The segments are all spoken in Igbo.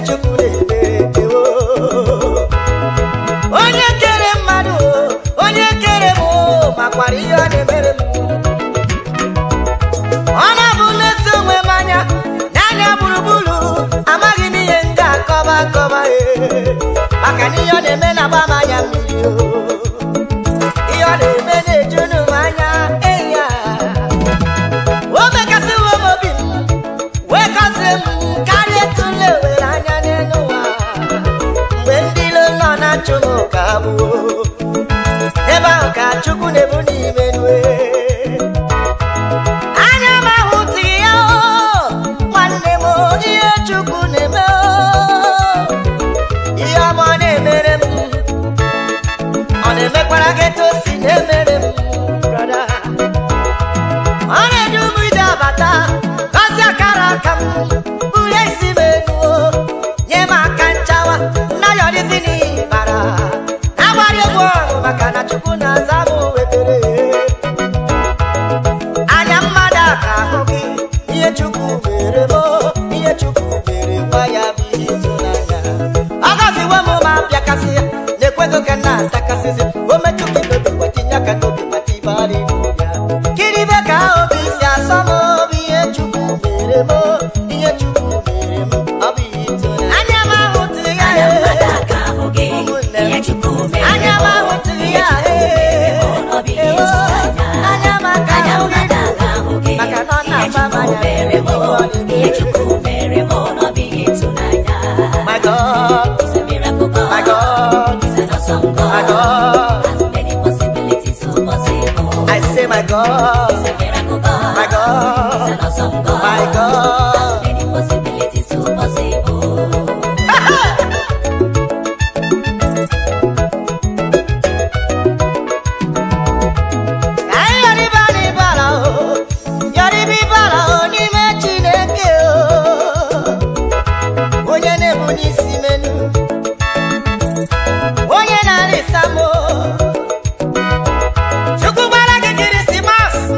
Chukwu na-eme ewo. Onye kere mmadụ, onye kere m, makwara ihe ọ na-emere m. Ọ na-abụ nlesi onwe m anya n'anya gburugburu, amaghị m ihe m ga-akọba akọba ee. Maka na ihe ọ na-eme na-agba m anya mmiri o. Ihe ọ na-eme na-ejunu m anya eya. O mekasịwo m obi m, wee gọzie m karịa etu m lewere anya n'elu ụwa. Mgbe ndị ilo nọ na-achụ m ka gbuo, ebe ahụ ka Chukwu na-ebu n'ime nue. Anya m ahụtụghị ya o, nwanne m o, ihe Chukwu na-eme o. Ihe ọma ọ na-emere m, ọ na-emekwara gị etu o si na-emere m, brother. Ọ na-edu m ije abata, gọzie akara aka m, bulie isi m elu o, nye m aka nchawa, nnayọrịzi n'ịbara. Na-agbara egwu ọṅụ maka na Chukwu na-aza m ekpere. Anya mmadụ aka ahụ gị, ihe Chukwu mere m, ihe Chukwu mere gwa ya bụ ihe ịtụnanya. Ọ gọziwo m ma bịakasị ya, na-ekweghị ka m na-atakasịzi. O metụ gị n'obi, gbatinye aka n'obi, gbata ibe haleluya. Kiribe ka obi si asọ m obi, ihe Chukwu mere m, ihe Chukwu mere m, ọ bụ ihe ịtụnanya. Anya m ahụtụghị ya, Anya mmadụ aka ahụ gị, ụmụnne m. ihe Chukwu mere Anya m m, ahụtụghị ihe ya, Chukwu mere m, ọ bụ ihe ịtụnanya. Anya m aka Anya ahụghị mmadụ aka ahụ gị, maka na ọ ihe na-agba m Chukwu anya mere m, ihe Chukwu mere m, ọ bụ ihe ịtụnanya. My God, He's a miracle God. my God, He's an awesome God. my God. Has many possibilities so possible. I say my God, He's a miracle God. my God, He's an awesome God. my God. Has many possibilities so possible. Ka anyị yọrịba n'ịbara o, yọrịba ịbara o n'ime Chineke o. Onye na-ebu n'isi menu, onye na-arịsa m o. Chukwu gbara gị Kirisimasi,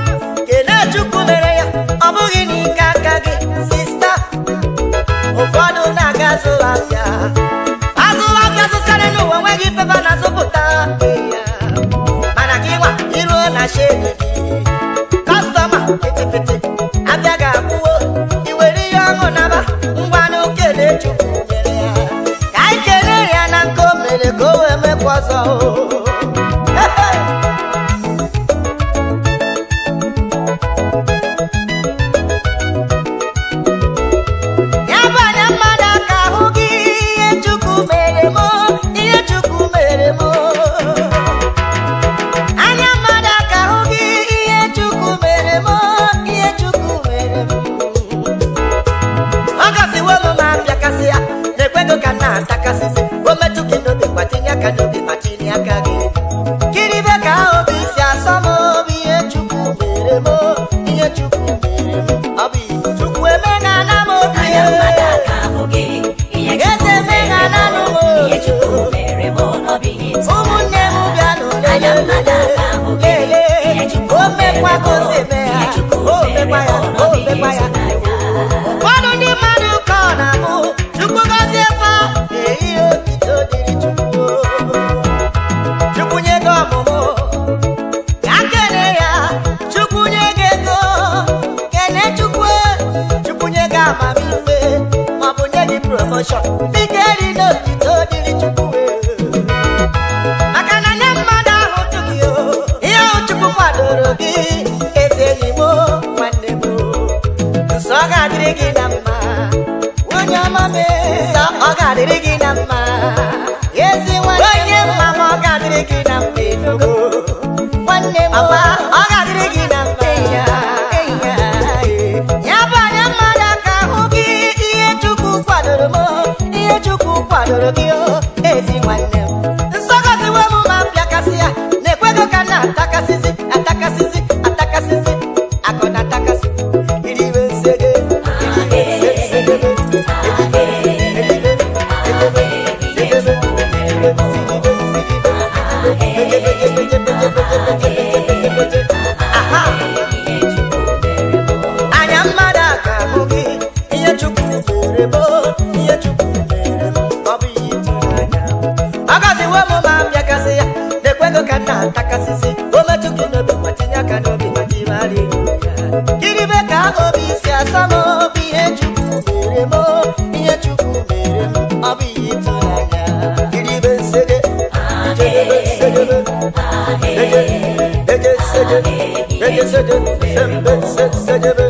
kelee Chukwu mere ya, ọ bụghị n'ike aka gị, sista. Ụfọdụ na-aga zụ afịa, azụ afịa zụsara n'ụwa, nweghị pepa na-azụpụta ya. Mana gị nwa iruo na shedi gị, customer pịtịpịtị abịa ga-akwụwo, iwere ihe ọṅụ naba. Ngwanụ, kelee Chukwu mere ya. Ka anyị kelee ya na nke o mere ka o wee mekwa ọzọ o. Hey, hey. Ya bụ anya mmadụ aka ahụ gị, ihe Chukwu mere m, ihe Chukwu mere m. Anya mmadụ aka ahụ gị, ihe Chukwu mere m, ihe Chukwu mere m. Ọ gọziwo m ma bịakasị ya, na-ekweghị ka m na-atakasịsị. O metụ gị n'obi, gbatinye aka n'obi ma tinye aka gị. Kiribe ka obi si asọ m obi, ihe Chukwu mere m, ihe Chukwu mere m, ọ bụ ihe Chukwu eme na ana m obi. Anya mmadụ aka ahụ gị, ihe Eze Chukwu mere menana m, n'ụwa. ihe Chukwu mere m, ọ bụ ihe ịtụnanya. Ụmụnne m, bịanụ Anya mmadụ lele, aka ahụ gị, lele. ihe Chukwu O mere mekwa m, ka o si eme ya, ihe Chukwu o mere mekwa m, ya, ọ o bụ ihe mekwa ya. ịtụnanya. Ụfọdụ ndị mmadụ ka ọ na-abụ Chukwu gọzie fa, ihe otito dịrị Chukwu. Chukwu nye gị ọmụmụ, ka kene ya. Chukwu nye gị ego, kene Chukwu. Chukwu nye gị amamife, maọbụ nye gị promotion, biko eri n'otito dịrị Chukwu, maka na nye mmadụ ahụ tụghị o, ihe ahụ Chukwu kwadoro gị. Eze enyi m o, nwanne m o, nsọ ga-adịrị gị na mma. Onye ọma mee, nsọ ọ ga-adịrị gị na mma. Ezi nwanne, onye mma m, ọ ga-adịrị gị na mma. Enugo nwanne m, papa, ọ ga-adịrị gị na mma. Ya ya ya bụ anya mmadụ aka ahụ gị, ihe Chukwu kwadoro m, ihe Chukwu kwadoro gị o. Ezi nwanne m, nsọ gọziwo m ma mpịakasị ya, na-ekweghị ka m na-atakasịzi, atakasịzi, atakasịzi akọ na atakasị. Iribe nsege, iribe nsegebe, edibe, edibe, edebe, edebe, edebe, sigibe, sigibe, edebe, jebe, jebe, jebe, jebe, jebe, jebe, jebe. Aha! Anya mmadụ aka ahụ gị, ihe Chukwu mere m, ihe Chukwu mere. Kiribe ka obi si asa m obi. Ihe Chukwu mere m, ihe Chukwu mere m, ọ bụ ihe ịtụnanya. Kiribe nsege, jedebe segebe, eje, eje seje, eje seje, sembe se sejebe.